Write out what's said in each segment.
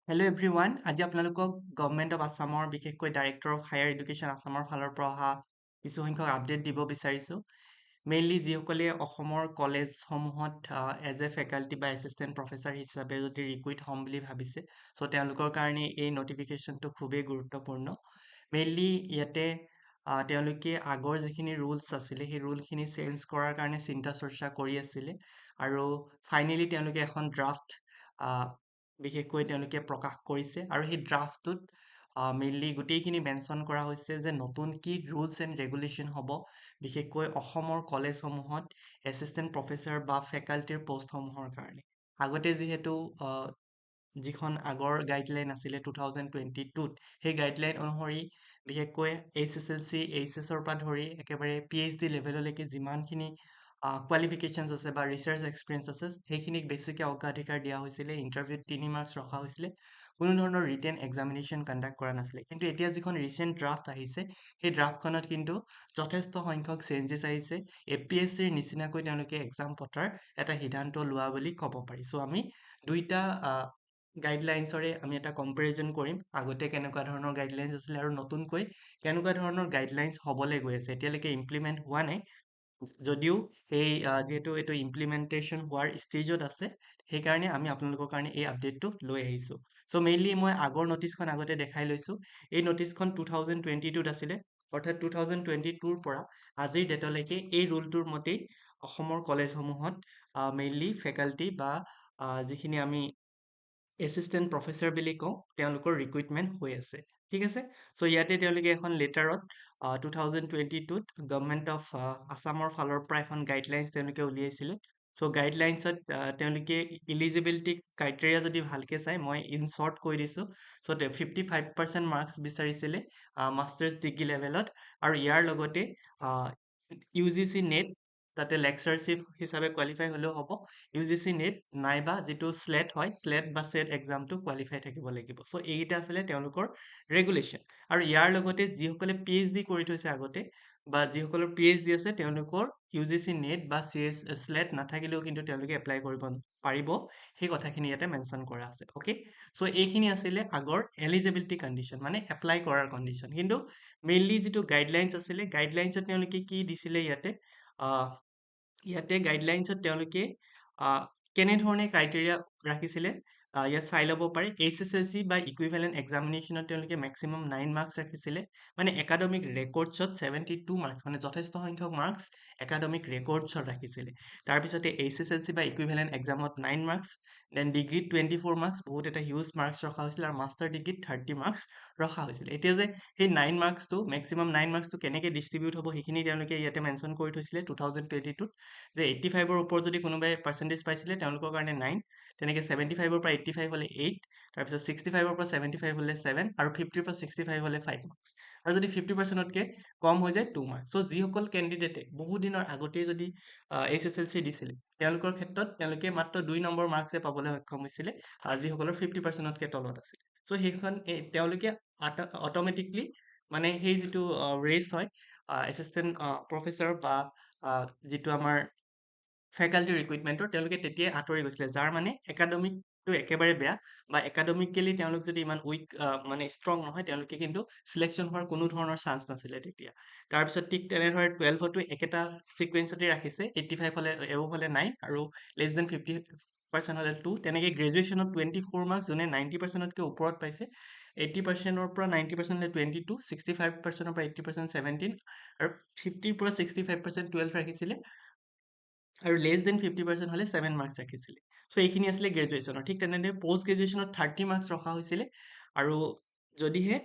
Hello' everyone, আজি আপোনালোকক government of আছামৰ, বিশেষকৈ ডাইৰেক্টৰ অফ হায়াৰ এডুকেশ্যন আছামৰ ফালৰ পৰা অহা কিছু সংখ্যক আপডেট দিব বিচাৰিছোঁ। মেইনলি যিসকলে অসমৰ কলেজসমূহত এজ এ ফেকাল্টি বা এছিষ্টেণ্ট প্ৰফেচাৰ হিচাপে যদি ৰিক্ৰুইট হ'ম বুলি ভাবিছে, চ' তেওঁলোকৰ কাৰণে এই নটিফিকেশ্যনটো খুবেই গুৰুত্বপূৰ্ণ। মেইনলি ইয়াতে তেওঁলোকে আগৰ যিখিনি ৰুলছ আছিলে, সেই ৰুলখিনি চেঞ্জ কৰাৰ কাৰণে চিন্তা চৰ্চা কৰি আছিলে আৰু ফাইনেলি তেওঁলোকে এখন ড্ৰাফ্ট বিশেষকৈ তেওঁলোকে প্ৰকাশ কৰিছে আৰু সেই ড্ৰাফ্টটোত মেইনলি গোটেইখিনি মেনশ্যন কৰা হৈছে যে নতুন কি ৰুলছ এণ্ড ৰেগুলেশ্যন হ'ব, বিশেষকৈ অসমৰ কলেজসমূহত এছিষ্টেণ্ট প্ৰফেচাৰ বা ফেকাল্টিৰ পষ্টসমূহৰ কাৰণে। আগতে যিহেতু যিখন আগৰ গাইডলাইন আছিলে 2022ত, সেই গাইডলাইন অনুসৰি বিশেষকৈ এইচএছএলচি, এইচএছৰ পৰা ধৰি একেবাৰে পিএইচডি লেভেললৈকে যিমানখিনি কোৱালিফিকেশ্যনছ আছে বা ৰিচাৰ্চ এক্সপিৰিয়েঞ্চ আছে, সেইখিনিক বেছিকৈ অগ্ৰাধিকাৰ দিয়া হৈছিলে। ইণ্টাৰভিউত 3 মাৰ্কছ ৰখা হৈছিলে, কোনো ধৰণৰ ৰিটেন এক্সামিনেশ্যন কণ্ডাক্ট কৰা নাছিলে। কিন্তু এতিয়া যিখন ৰিচেণ্ট ড্ৰাফ্ট আহিছে, সেই ড্ৰাফ্টখনত কিন্তু যথেষ্ট সংখ্যক চেঞ্জেছ আহিছে। এপিএছচিৰ নিচিনাকৈ তেওঁলোকে এক্সাম পতাৰ এটা সিদ্ধান্ত লোৱা বুলি ক'ব পাৰি। চ' আমি দুইটা গাইডলাইনছৰে আমি এটা কম্পেৰিজন কৰিম, আগতে কেনেকুৱা ধৰণৰ গাইডলাইনছ আছিলে আৰু নতুনকৈ কেনেকুৱা ধৰণৰ গাইডলাইনছ হ'বলৈ গৈ আছে। এতিয়ালৈকে ইমপ্লিমেণ্ট হোৱা নাই যদিও সেই যিহেতু এইটো ইমপ্লিমেণ্টেশ্যন হোৱাৰ ষ্টেজত আছে, সেইকাৰণে আমি আপোনালোকৰ কাৰণে এই আপডেটটো লৈ আহিছোঁ। চ' মেইনলি মই আগৰ নটিচখন আগতে দেখাই লৈছোঁ। এই নটিচখন 2022ত আছিলে, অৰ্থাৎ 2022ৰ পৰা আজিৰ ডেটলৈকে এই ৰুলটোৰ মতেই অসমৰ কলেজসমূহত মেইনলি ফেকাল্টি বা যিখিনি আমি এছিষ্টেণ্ট প্ৰফেচাৰ বুলি কওঁ, তেওঁলোকৰ ৰিক্ৰুইটমেণ্ট হৈ আছে। ঠিক আছে। চ' ইয়াতে তেওঁলোকে এখন লেটাৰত 2022ত গভমেণ্ট অফ আছামৰ ফালৰ পৰা এখন গাইডলাইনছ তেওঁলোকে উলিয়াইছিলে। চ' গাইডলাইনছত তেওঁলোকে ইলিজিবিলিটি ক্ৰাইটেৰিয়া যদি ভালকৈ চাই, মই ইন শ্বৰ্ট কৈ দিছোঁ। চ' 55% মাৰ্কছ বিচাৰিছিলে মাষ্টাৰ্ছ ডিগ্ৰী লেভেলত আৰু ইয়াৰ লগতে ইউজিচি নেট, তাতে লেকচাৰশ্বিপ হিচাপে কোৱালিফাই হ'লেও হ'ব, ইউজিচি নেট নাইবা যিটো শ্লেট হয়, শ্লেট বা ছেট এক্সামটো কোৱালিফাই থাকিব লাগিব। চ' এইকেইটা আছিলে তেওঁলোকৰ ৰেগুলেশ্যন। আৰু ইয়াৰ লগতে যিসকলে পিএইচডি কৰি থৈছে আগতে বা যিসকলৰ পিএইচডি আছে, তেওঁলোকৰ ইউজিচি নেট বা চি এছ শ্লেট নাথাকিলেও কিন্তু তেওঁলোকে এপ্লাই কৰিব পাৰিব, সেই কথাখিনি ইয়াতে মেনশ্যন কৰা আছে। অ'কে, চ' এইখিনি আছিলে আগৰ এলিজিবিলিটি কণ্ডিশ্যন, মানে এপ্লাই কৰাৰ কণ্ডিশ্যন। কিন্তু মেইনলি যিটো গাইডলাইনছ আছিলে, গাইডলাইনছত তেওঁলোকে কি দিছিলে? ইয়াতে গাইডলাইনছত তেওঁলোকে কেনেধৰণে ক্ৰাইটেৰিয়া ৰাখিছিলে, ইয়াত চাই ল'ব পাৰে। এইচএছএলচি বা ইকুইভেলেণ্ট এক্সামিনেশ্যনত তেওঁলোকে মেক্সিমাম 9 মাৰ্কছ ৰাখিছিলে, মানে একাডেমিক ৰেকৰ্ডছত 72 মাৰ্কছ, মানে যথেষ্ট সংখ্যক মাৰ্কছ একাডেমিক ৰেকৰ্ডছত ৰাখিছিলে। তাৰপিছতে এইচএছএলচি বা ইকুইভেলেণ্ট এক্সামত 9 মাৰ্কছ, then ডিগ্ৰীত 24 মাৰ্কছ, বহুত এটা হিউজ মাৰ্কছ ৰখা হৈছিলে আৰু মাষ্টাৰ ডিগ্ৰীত 30 মাৰ্কছ ৰখা হৈছিলে। এতিয়া যে সেই 9 মাৰ্কছটো, মেক্সিমাম 9 মাৰ্কছটো কেনেকৈ ডিষ্ট্ৰিবিউট হ'ব, সেইখিনি তেওঁলোকে ইয়াতে মেনশ্যন কৰি থৈছিলে 2022ত যে 85ৰ ওপৰত যদি কোনোবাই পাৰ্চেণ্টেজ পাইছিলে, তেওঁলোকৰ কাৰণে 9, তেনেকৈ 75ৰ পৰা 85 হ'লে 8, তাৰপিছত 65ৰ পৰা 75 হ'লে 7 আৰু 50ৰ পৰা 65 হ'লে 5 মাৰ্কছ আৰু যদি 50%তকৈ কম হৈ যায়, 2 মাৰ্কছ। চ' যিসকল কেণ্ডিডেটে বহু দিনৰ আগতেই যদি এইচএছএলচি দিছিলে, তেওঁলোকৰ ক্ষেত্ৰত তেওঁলোকে মাত্ৰ 2 নম্বৰ মাৰ্কছে পাবলৈ সক্ষম হৈছিলে, যিসকলৰ 50%তকৈ তলত আছিল। চ' সেইখন তেওঁলোকে অট'মেটিকলি মানে সেই যিটো ৰেচ হয় এছিষ্টেণ্ট প্ৰফেচাৰ বা যিটো আমাৰ ফেকাল্টি ৰিক্ৰুইটমেণ্টৰ, তেওঁলোকে তেতিয়াই আঁতৰি গৈছিলে। যাৰ মানে একাডেমিকটো একেবাৰে বেয়া বা একাডেমিকেলি তেওঁলোক যদি ইমান উইক, মানে ষ্ট্ৰং নহয়, তেওঁলোকে কিন্তু চিলেকশ্যন হোৱাৰ কোনো ধৰণৰ চান্স নাছিলে তেতিয়া। তাৰপিছত ঠিক তেনেদৰে 12তো একেটা ছিকুৱেঞ্চতে ৰাখিছে, 85 হ'লে, এবভ হ'লে 9 আৰু লেছ দেন 50% হ'লে 2। তেনেকৈ গ্ৰেজুৱেশ্যনত 24 মাৰ্কছ, যোনে 90%তকৈ ওপৰত পাইছে, 80%ৰ পৰা 90% হ'লে 22, 65%ৰ পৰা 80% 17 আৰু 50ৰ পৰা 65% 12 ৰাখিছিলে আৰু লেছ দেন 50% হ'লে 7 মাৰ্কছ ৰাখিছিলে। চ' এইখিনি আছিলে গ্ৰেজুৱেশ্যনৰ। ঠিক তেনেদৰে পষ্ট গ্ৰেজুৱেশ্যনত 30 মাৰ্কছ ৰখা হৈছিলে আৰু যদিহে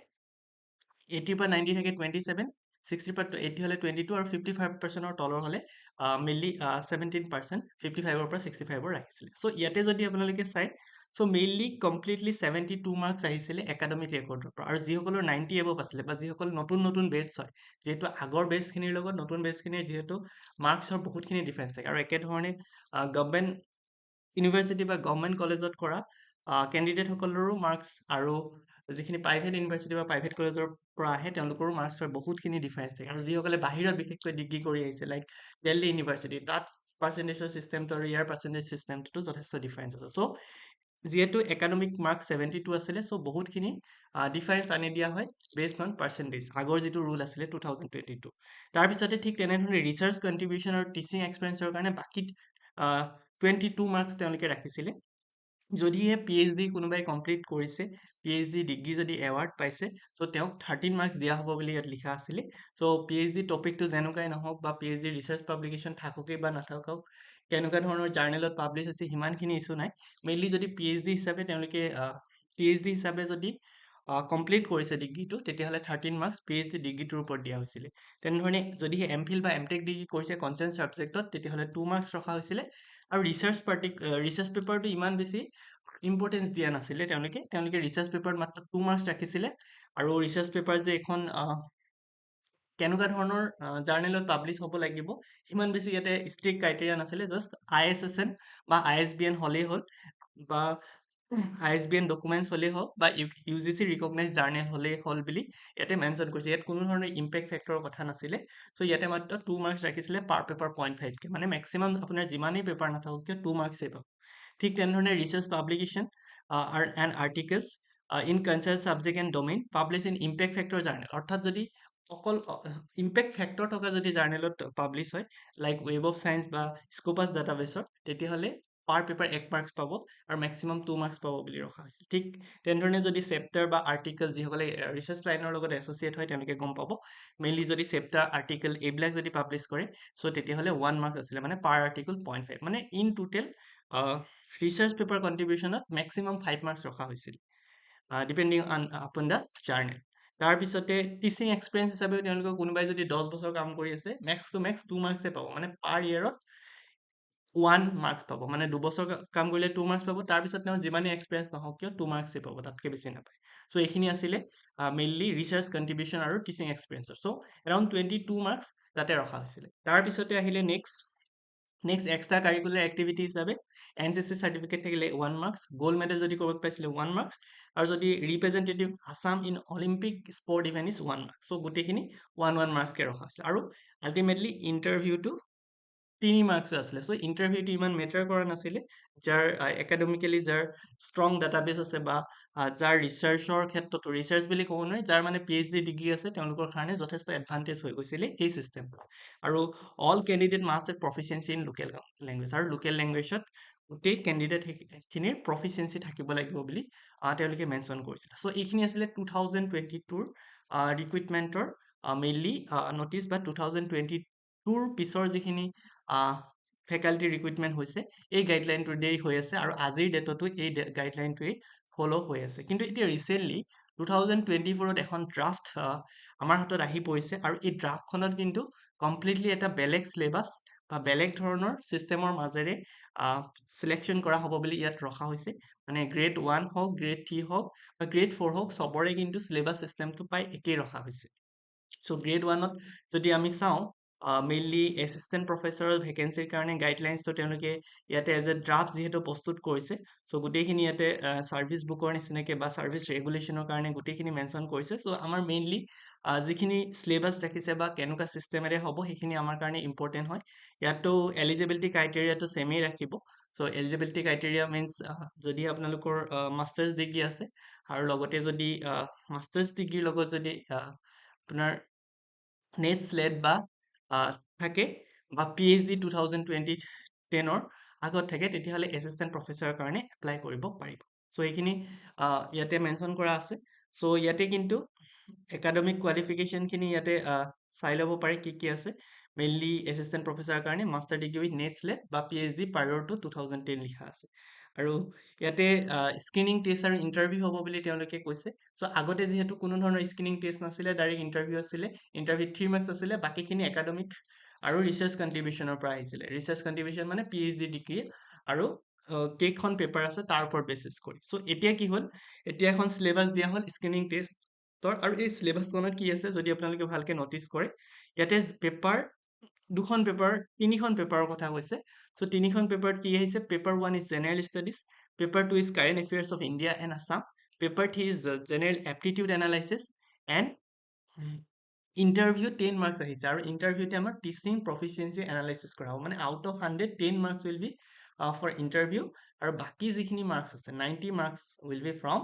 80ৰ পৰা 90 থাকে 27, 60ৰ পৰা 80 হ'লে 22 আৰু 55%ৰ তলৰ হ'লে মেইনলি 17%, 55ৰ পৰা 65ৰ ৰাখিছিলে। চ' ইয়াতে যদি আপোনালোকে চায়, চ' মেইনলি কমপ্লিটলি 72 মাৰ্কছ আহিছিলে একাডেমিক ৰেকৰ্ডৰ পৰা। আৰু যিসকলৰ 90 এবভ আছিলে বা যিসকল নতুন নতুন বেটছ হয়, যিহেতু আগৰ বেটছখিনিৰ লগত নতুন বেটছখিনিৰ যিহেতু মাৰ্কছৰ বহুতখিনি ডিফাৰেঞ্চ থাকে আৰু একেধৰণে গভমেণ্ট ইউনিভাৰ্চিটি বা গভমেণ্ট কলেজত কৰা কেণ্ডিডেটসকলৰো মাৰ্কছ আৰু যিখিনি প্ৰাইভেট ইউনিভাৰ্চিটি বা প্ৰাইভেট কলেজৰ পৰা আহে, তেওঁলোকৰো মাৰ্কছৰ বহুতখিনি ডিফাৰেঞ্চ থাকে। আৰু যিসকলে বাহিৰত বিশেষকৈ ডিগ্ৰী কৰি আহিছে, লাইক দিল্লী ইউনিভাৰ্চিটি, তাত পাৰ্চেণ্টেজৰ চিষ্টেমটো আৰু ইয়াৰ পাৰ্চেণ্টেজ চিষ্টেমটোতো যথেষ্ট ডিফাৰেঞ্চ আছে। চ' যিহেতু একাডেমিক মাৰ্ক 72 আছিলে, চ' বহুতখিনি ডিফাৰেঞ্চ আনি দিয়া হয় বেছড অন পাৰ্চেণ্টেজ, আগৰ যিটো ৰুল আছিলে 2022। তাৰপিছতে ঠিক তেনেধৰণে ৰিচাৰ্চ কণ্ট্ৰিবিউশ্যন আৰু টিচিং এক্সপিৰিয়েঞ্চৰ কাৰণে বাকী 22 মাৰ্কছ তেওঁলোকে ৰাখিছিলে। যদিহে পিএইচডি কোনোবাই কমপ্লিট কৰিছে, পিএইচডি ডিগ্ৰী যদি এৱাৰ্ড পাইছে, চ' তেওঁক 13 মাৰ্কছ দিয়া হ'ব বুলি ইয়াত লিখা আছিলে। চ' পিএইচডি টপিকটো যেনেকুৱাই নহওক বা পিএইচডি ৰিচাৰ্চ পাব্লিকেশ্যন থাককেই বা নাথাকক, কেনেকুৱা ধৰণৰ জাৰ্নেলত পাব্লিছ হৈছে, সিমানখিনি ইছ্যু নাই। মেইনলি যদি পিএইচডি হিচাপে তেওঁলোকে পিএইচডি হিচাপে যদি কমপ্লিট কৰিছে ডিগ্ৰীটো, তেতিয়াহ'লে 13 মাৰ্কছ পিএইচডি ডিগ্ৰীটোৰ ওপৰত দিয়া হৈছিলে। তেনেধৰণে যদিহে এম ফিল বা এম টেক ডিগ্ৰী কৰিছে কনচাৰ্ণ ছাবজেক্টত, তেতিয়াহ'লে 2 মাৰ্কছ ৰখা হৈছিলে। আৰু ৰিচাৰ্চ পেপাৰটো ইমান বেছি ইম্পৰ্টেঞ্চ দিয়া নাছিলে তেওঁলোকে। তেওঁলোকে ৰিচাৰ্চ পেপাৰত মাত্ৰ 2 মাৰ্কছ ৰাখিছিলে। আৰু ৰিচাৰ্চ পেপাৰ যে এখন কেনেকুৱা ধৰণৰ জাৰ্নেলত পাব্লিছ হ'ব লাগিব, সিমান বেছি ইয়াতে ষ্ট্ৰিক্ট ক্ৰাইটেৰিয়া নাছিলে। জাষ্ট আইএছএছএন বা আইএছবিএন হ'লেই হ'ল বা আইএছবিএন ডকুমেণ্টছ হ'লেই হওক বা ইউজিচি ৰিকগনাইজ জাৰ্নেল হ'লেই হ'ল বুলি ইয়াতে মেনশ্যন কৰিছে। ইয়াত কোনো ধৰণৰ ইম্পেক্ট ফেক্টৰৰ কথা নাছিলে। চ' ইয়াতে মাত্ৰ 2 মাৰ্কছ ৰাখিছিলে পাৰ পেপাৰ 0.5কৈ, মানে মেক্সিমাম আপোনাৰ যিমানেই পেপাৰ নাথাকক কিয় 2 মাৰ্কছেই পাব। ঠিক তেনেধৰণে research publication and articles in concerned subject and domain publish in impact factor journal, অৰ্থাৎ যদি অকল ইম্পেক্ট ফেক্টৰ থকা যদি জাৰ্নেলত পাব্লিছ হয়, লাইক ৱেব অফ চায়েন্স বা স্কোপাছ ডাটাবেছত, তেতিয়াহ'লে পাৰ পেপাৰ 1 মাৰ্কছ পাব আৰু মেক্সিমাম 2 মাৰ্কছ পাব বুলি ৰখা হৈছে। ঠিক তেনেধৰণে যদি চেপ্টাৰ বা আৰ্টিকেল, যিসকলে ৰিচাৰ্চ লাইনৰ লগত এছ'চিয়েট হয় তেওঁলোকে গম পাব, মেইনলি যদি চেপ্টাৰ, আৰ্টিকেল এইবিলাক যদি পাব্লিছ কৰে, চ' তেতিয়াহ'লে 1 মাৰ্কছ আছিলে, মানে পাৰ আৰ্টিকেল 0.5, মানে ইন টোটেল ৰিচাৰ্চ পেপাৰ কণ্ট্ৰিবিউশ্যনত মেক্সিমাম 5 মাৰ্কছ ৰখা হৈছিল, depending on upon the journal. তাৰপিছতে টিচিং এক্সপিৰিয়েঞ্চ হিচাপেও তেওঁলোকৰ কোনোবাই যদি 10 বছৰ কাম কৰি আছে, মেক্স টু মেক্স 2 মাৰ্কছে পাব, মানে পাৰ ইয়েৰত 1 মাৰ্কছ পাব। মানে 2 বছৰ কাম কৰিলে 2 মাৰ্কছ পাব। তাৰপিছত তেওঁ যিমানেই এক্সপিৰিয়েঞ্চ নহওক কিয় 2 মাৰ্কছেই পাব, তাতকৈ বেছি নাপায়। চ' এইখিনি আছিলে মেইনলি ৰিচাৰ্চ কণ্ট্ৰিবিউশ্যন আৰু টিচিং এক্সপিৰিয়েঞ্চৰ। চ' এৰাউণ্ড 22 মাৰ্কছ তাতে ৰখা হৈছিলে। তাৰপিছতে আহিলে নেক্সট এক্সট্ৰা কাৰিকুলাৰ এক্টিভিটি হিচাপে এনচিচি চাৰ্টিফিকেট থাকিলে 1 মাৰ্কছ, গ'ল্ড মেডেল যদি ক'ৰবাত পাইছিলে 1 মাৰ্কছ, আৰু যদি representative Assam in Olympic sport event is 1 marks। So গোটেইখিনি ওৱান ওৱান মাৰ্কছকৈ ৰখা হৈছিলে। আৰু আল্টিমেটলি ইণ্টাৰভিউটো 3 মাৰ্কছ আছিলে। চ' ইণ্টাৰভিউটো ইমান মেটাৰ কৰা নাছিলে। যাৰ একাডেমিকেলি যাৰ ষ্ট্ৰং ডাটাবেছ আছে বা যাৰ ৰিচাৰ্চৰ ক্ষেত্ৰতো, ৰিচাৰ্চ বুলি ক'ব নোৱাৰি, যাৰ মানে পিএইচডি ডিগ্ৰী আছে, তেওঁলোকৰ কাৰণে যথেষ্ট এডভান্টেজ হৈ গৈছিলে এই চিষ্টেমটো। আৰু all candidate must have proficiency in local language, আৰু লোকেল লেংগুৱেজত গোটেই কেণ্ডিডেটখিনিৰ প্ৰফিচিয়েঞ্চি থাকিব লাগিব বুলি তেওঁলোকে মেনশ্যন কৰিছিলে। চ' এইখিনি আছিলে 2022ৰ ৰিক্ৰুইটমেণ্টৰ মেইনলি নটিচ বা 2022ৰ পিছৰ যিখিনি ফেকাল্টি ৰিক্ৰুইটমেণ্ট হৈছে, এই গাইডলাইনটোৰ দেৰি হৈ আছে আৰু আজিৰ ডেটতো এই গাইডলাইনটোৱেই ফ'ল' হৈ আছে। কিন্তু এতিয়া ৰিচেণ্টলি 2024ত এখন ড্ৰাফ্ট আমাৰ হাতত আহি পৰিছে আৰু এই ড্ৰাফ্টখনত কিন্তু কমপ্লিটলি এটা বেলেগ চিলেবাছ বা বেলেগ ধৰণৰ ছিষ্টেমৰ মাজেৰে চিলেকশ্যন কৰা হ'ব বুলি ইয়াত ৰখা হৈছে। মানে গ্ৰেড 1 হওক, গ্ৰেড 3 হওক বা গ্ৰেড 4 হওক, চবৰে কিন্তু চিলেবাছ ছিষ্টেমটো প্ৰায় একেই ৰখা হৈছে। চ' গ্ৰেড 1ত যদি আমি চাওঁ, মেইনলি এছিষ্টেণ্ট প্ৰফেচাৰৰ ভেকেঞ্চিৰ কাৰণে গাইডলাইনছটো তেওঁলোকে ইয়াতে এজ এ ড্ৰাফ্ট যিহেতু প্ৰস্তুত কৰিছে, চ' গোটেইখিনি ইয়াতে ছাৰ্ভিচ বুকৰ নিচিনাকৈ বা ছাৰ্ভিচ ৰেগুলেশ্যনৰ কাৰণে গোটেইখিনি মেনশ্যন কৰিছে। চ' আমাৰ মেইনলি যিখিনি চিলেবাছ ৰাখিছে বা কেনেকুৱা ছিষ্টেমেৰে হ'ব, সেইখিনি আমাৰ কাৰণে ইম্পৰ্টেণ্ট হয়। ইয়াতো এলিজিবিলিটি ক্ৰাইটেৰিয়াটো ছেমেই ৰাখিব। চ' এলিজিবিলিটি ক্ৰাইটেৰিয়া মিনছ যদি আপোনালোকৰ মাষ্টাৰ্ছ ডিগ্ৰী আছে আৰু লগতে যদি মাষ্টাৰ্ছ ডিগ্ৰীৰ লগত যদি আপোনাৰ নেট, স্লেট বা থাকে বা পিএইচডি 2020 10ৰ আগত থাকে, তেতিয়াহ'লে এছিষ্টেণ্ট প্ৰফেচাৰৰ কাৰণে এপ্লাই কৰিব পাৰিব। চ' এইখিনি ইয়াতে মেনশ্যন কৰা আছে। চ' ইয়াতে কিন্তু একাডেমিক কোৱালিফিকেশ্যনখিনি ইয়াতে চাই ল'ব পাৰে কি কি আছে। মেইনলি এছিষ্টেণ্ট প্ৰফেচাৰৰ কাৰণে master degree with NET, SLET বা PhD prior to 2010 লিখা আছে। আৰু ইয়াতে স্ক্ৰিনিং টেষ্ট আৰু ইণ্টাৰভিউ হ'ব বুলি তেওঁলোকে কৈছে। চ' আগতে যিহেতু কোনো ধৰণৰ স্ক্ৰিনিং টেষ্ট নাছিলে, ডাইৰেক্ট ইণ্টাৰভিউ আছিলে, ইণ্টাৰভিউ 3 মাৰ্কছ আছিলে, বাকীখিনি একাডেমিক আৰু ৰিচাৰ্চ কণ্ট্ৰিবিউশ্যনৰ পৰা আহিছিলে। ৰিচাৰ্চ কণ্ট্ৰিবিউশ্যন মানে পিএইচডি ডিগ্ৰী আৰু কেইখন পেপাৰ আছে তাৰ ওপৰত বেচিছ কৰি। চ' এতিয়া কি হ'ল? এতিয়া এখন চিলেবাছ দিয়া হ'ল স্ক্ৰিনিং টেষ্টৰ। আৰু এই চিলেবাছখনত কি আছে যদি আপোনালোকে ভালকৈ নটিচ কৰে, ইয়াতে পেপাৰ দুখন পেপাৰ, তিনিখন পেপাৰৰ কথা কৈছে। চ' তিনিখন পেপাৰত কি আহিছে? Paper 1 is general studies, paper 2 is current affairs of India and Assam, paper 3 is general aptitude analysis and interview 10 marks আহিছে। আৰু ইণ্টাৰভিউতে আমাৰ টিচিং প্ৰফিচিয়েঞ্চি এনালাইচিছ কৰা হ'ব, মানে out of 100, 10 marks will be for interview আৰু বাকী যিখিনি মাৰ্কছ আছে, 90 marks will be from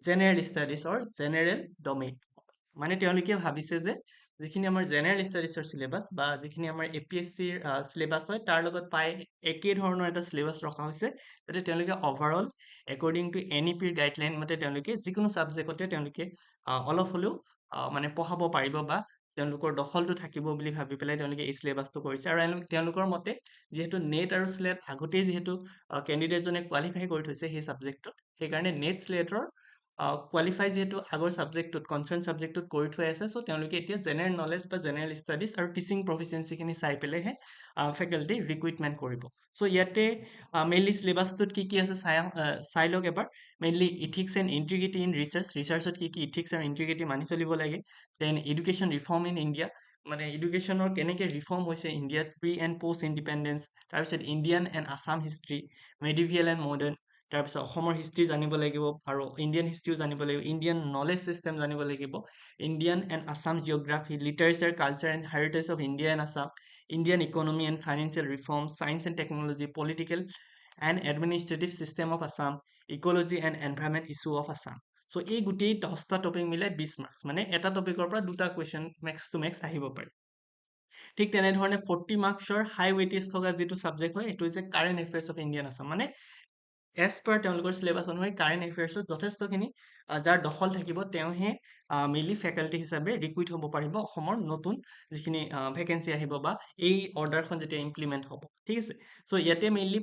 general studies or general domain। মানে তেওঁলোকে ভাবিছে যে যিখিনি আমাৰ জেনেৰেল ষ্টাডিজৰ চিলেবাছ বা যিখিনি আমাৰ এপিএছচিৰ চিলেবাছ হয়, তাৰ লগত প্ৰায় একে ধৰণৰ এটা চিলেবাছ ৰখা হৈছে, যাতে তেওঁলোকে অভাৰঅল একৰ্ডিং টু এনইপিৰ গাইডলাইন মতে তেওঁলোকে যিকোনো ছাবজেক্টতে তেওঁলোকে অলপ হ'লেও মানে পঢ়াব পাৰিব বা তেওঁলোকৰ দখলটো থাকিব বুলি ভাবি পেলাই তেওঁলোকে এই চিলেবাছটো কৰিছে। আৰু তেওঁলোকৰ মতে যিহেতু নেট আৰু শ্লেট আগতেই যিহেতু কেণ্ডিডেটজনে কোৱালিফাই কৰি থৈছে সেই ছাবজেক্টটোত, সেইকাৰণে নেট শ্লেটৰ কোৱালিফাই যিহেতু আগৰ ছাবজেক্টটোত, কনচাৰ্ণ ছাবজেক্টটোত কৰি থৈ আছে, চ' তেওঁলোকে এতিয়া জেনেৰেল নলেজ বা জেনেৰেল ষ্টাডিজ আৰু টিচিং প্ৰফিচিয়েঞ্চিখিনি চাই পেলাইহে ফেকাল্টি ৰিক্ৰুইটমেণ্ট কৰিব। চ' ইয়াতে মেইনলি চিলেবাছটোত কি কি আছে চাই চাই লওক এবাৰ। Mainly ethics and integrity in research, ৰিচাৰ্চত কি কি ইথিক্স আৰু ইণ্টিগ্ৰিটি মানি চলিব লাগে। Then education reform in India, মানে এডুকেশ্যনৰ কেনেকৈ ৰিফৰ্ম হৈছে ইণ্ডিয়াত প্ৰি এণ্ড পষ্ট ইণ্ডিপেণ্ডেঞ্চ। তাৰপিছত Indian and Assam history, medieval and modern। তাৰপিছত অসমৰ হিষ্ট্ৰী জানিব লাগিব আৰু ইণ্ডিয়ান হিষ্ট্ৰীও জানিব লাগিব, ইণ্ডিয়ান নলেজ ছিষ্টেম জানিব লাগিব, Indian and Assam geography, literature, culture and heritage of India and Assam, Indian economy and financial reform, science and technology, political and administrative system of Assam, ecology and environment issue of Assam। So এই গোটেই 10টা topic মিলাই 20 marks, মানে এটা টপিকৰ পৰা দুটা question max two max আহিব পাৰে। ঠিক তেনেধৰণে 40 মাৰ্কছৰ হাই ৱেইটেজ থকা যিটো ছাবজেক্ট হয়, সেইটো হৈছে current affairs of Indian Assam। মানে এজ পাৰ তেওঁলোকৰ চিলেবাছ অনুসৰি কাৰেণ্ট এফেয়াৰ্ছত যথেষ্টখিনি যাৰ দখল থাকিব, তেওঁহে মেইনলি ফেকাল্টি হিচাপে ৰিক্ৰুইট হ'ব পাৰিব অসমৰ নতুন যিখিনি ভেকেঞ্চি আহিব বা এই অৰ্ডাৰখন যেতিয়া ইমপ্লিমেণ্ট হ'ব। ঠিক আছে। চ' ইয়াতে mainly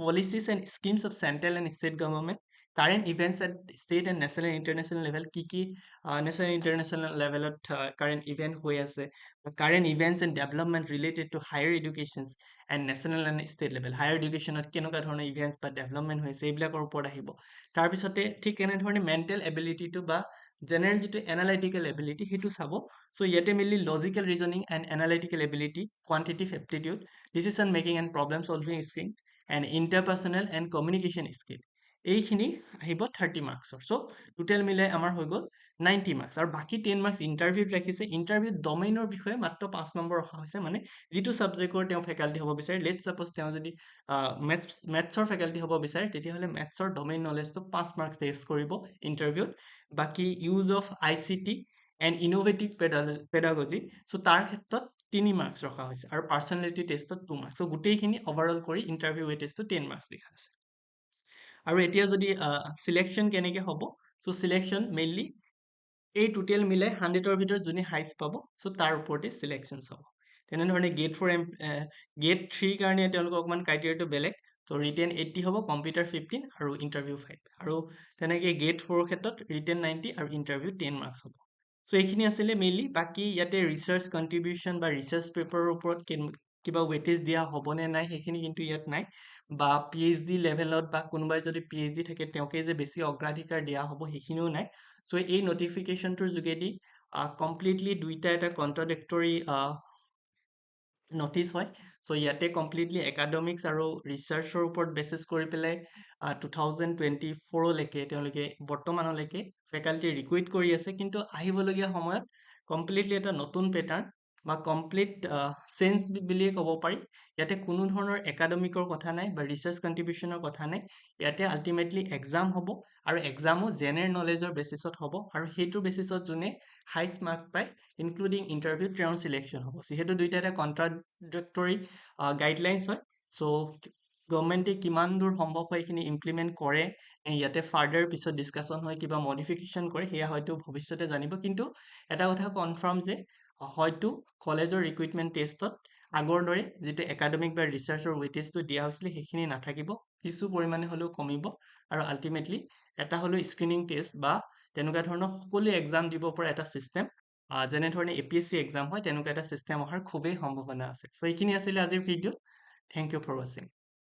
policies and schemes of central and state government, current events at state and national, international level, কি কি নেশ্যনেল ইণ্টাৰনেশ্যনেল লেভেলত কাৰেণ্ট ইভেণ্ট হৈ আছে, current events and development related to higher educations and national and state level, higher এডুকেশ্যনত কেনেকুৱা ধৰণৰ events বা development হৈছে, এইবিলাকৰ ওপৰত আহিব। তাৰপিছতে ঠিক এনেধৰণে মেণ্টেল এবিলিটিটো বা জেনেৰেল যিটো এনালাইটিকেল এবিলিটি, সেইটো চাব। চ' ইয়াতে mainly logical reasoning and analytical ability, quantitative aptitude, decision making and problem solving skill and interpersonal and communication skill, এইখিনি আহিব 30 মাৰ্কছৰ। চ' টোটেল মিলাই আমাৰ হৈ গ'ল 90 মাৰ্কছ আৰু বাকী 10 মাৰ্কছ ইণ্টাৰভিউত ৰাখিছে। ইণ্টাৰভিউত ডমেইনৰ বিষয়ে মাত্ৰ 5 নম্বৰ ৰখা হৈছে, মানে যিটো ছাবজেক্টৰ তেওঁ ফেকাল্টি হ'ব বিচাৰে, লেট ছাপ'জ তেওঁ যদি মেথছৰ ফেকাল্টি হ'ব বিচাৰে, তেতিয়াহ'লে মেথছৰ ডমেইন নলেজটো 5 মাৰ্কছ টেষ্ট কৰিব ইণ্টাৰভিউত। বাকী use of ICT and innovative pedagogy, so তাৰ ক্ষেত্ৰত 3 মাৰ্কছ ৰখা হৈছে আৰু পাৰ্চনেলিটি টেষ্টত 2 মাৰ্কছ। চ' গোটেইখিনি অভাৰঅল কৰি ইণ্টাৰভিউ ৱেইটেজটো 10 মাৰ্কছ লিখা আছে। আৰু এতিয়া যদি চিলেকশ্যন কেনেকৈ হ'ব, চ' চিলেকশ্যন মেইনলি এই টোটেল মিলাই 100ৰ ভিতৰত যোনে হাইষ্ট পাব, চ' তাৰ ওপৰতে চিলেকশ্যন হ'ব। তেনেধৰণে গ্ৰেড ফ'ৰ, এম গ্ৰেড থ্ৰীৰ কাৰণে তেওঁলোকৰ অকণমান ক্ৰাইটেৰিয়াটো বেলেগ। ত' ৰিটেন 80 হ'ব, কম্পিউটাৰ 15 আৰু ইণ্টাৰভিউ 5। আৰু তেনেকৈ গ্ৰেড ফ'ৰৰ ক্ষেত্ৰত ৰিটেন 90 আৰু ইণ্টাৰভিউ 10 মাৰ্কছ হ'ব। চ' এইখিনি আছিলে মেইনলি। বাকী ইয়াতে ৰিচাৰ্চ কণ্ট্ৰিবিউশ্যন বা ৰিচাৰ্চ পেপাৰৰ ওপৰত কিবা ৱেইটেজ দিয়া হ'বনে নাই, সেইখিনি কিন্তু ইয়াত নাই। বা পিএইচডি লেভেলত বা কোনোবাই যদি পিএইচডি থাকে, তেওঁকে যে বেছি অগ্ৰাধিকাৰ দিয়া হ'ব, সেইখিনিও নাই। চ' এই নটিফিকেশ্যনটোৰ যোগেদি কমপ্লিটলি দুইটা এটা কণ্ট্ৰাডিক্টৰী নটিচ হয়। চ' ইয়াতে কমপ্লিটলি একাডেমিক্স আৰু ৰিচাৰ্চৰ ওপৰত বেচিছ কৰি পেলাই 2024লৈকে তেওঁলোকে বৰ্তমানলৈকে ফেকাল্টি ৰিক্ৰুইট কৰি আছে, কিন্তু আহিবলগীয়া সময়ত কমপ্লিটলি এটা নতুন পেটাৰ্ণ বা কমপ্লিট চেঞ্জ বুলিয়ে ক'ব পাৰি। ইয়াতে কোনো ধৰণৰ একাডেমিকৰ কথা নাই বা ৰিচাৰ্চ কণ্ট্ৰিবিউশ্যনৰ কথা নাই। ইয়াতে আল্টিমেটলি এক্সাম হ'ব আৰু এক্সামো জেনেৰেল নলেজৰ বেচিছত হ'ব আৰু সেইটোৰ বেচিছত যোনে হাইষ্ট মাৰ্ক পায়, ইনক্লুডিং ইণ্টাৰভিউ, তেওঁৰ চিলেকশ্যন হ'ব। যিহেতু দুইটা এটা কণ্ট্ৰাডিক্টৰী গাইডলাইনছ হয়, চ' গভমেণ্টে কিমান দূৰ সম্ভৱ হয় এইখিনি ইমপ্লিমেণ্ট কৰে, ইয়াতে ফাৰ্ডাৰ পিছত ডিছকাশ্যন হয়, কিবা মডিফিকেশ্যন কৰে, সেয়া হয়তো ভৱিষ্যতে জানিব। কিন্তু এটা কথা কনফাৰ্ম যে হয়তো কলেজৰ ৰিক্ৰুইটমেণ্ট টেষ্টত আগৰ দৰে যিটো একাডেমিক বা ৰিচাৰ্চৰ ৱেইটেজটো দিয়া হৈছিলে, সেইখিনি নাথাকিব, কিছু পৰিমাণে হ'লেও কমিব আৰু আল্টিমেটলি এটা হ'লেও স্ক্ৰিনিং টেষ্ট বা তেনেকুৱা ধৰণৰ সকলোৱে এক্সাম দিব পৰা এটা ছিষ্টেম, যেনেধৰণে এপিএছচি এক্সাম হয়, তেনেকুৱা এটা ছিষ্টেম অহাৰ খুবেই সম্ভাৱনা আছে। চ' এইখিনি আছিলে আজিৰ ভিডিঅ'ত। Thank you for watching.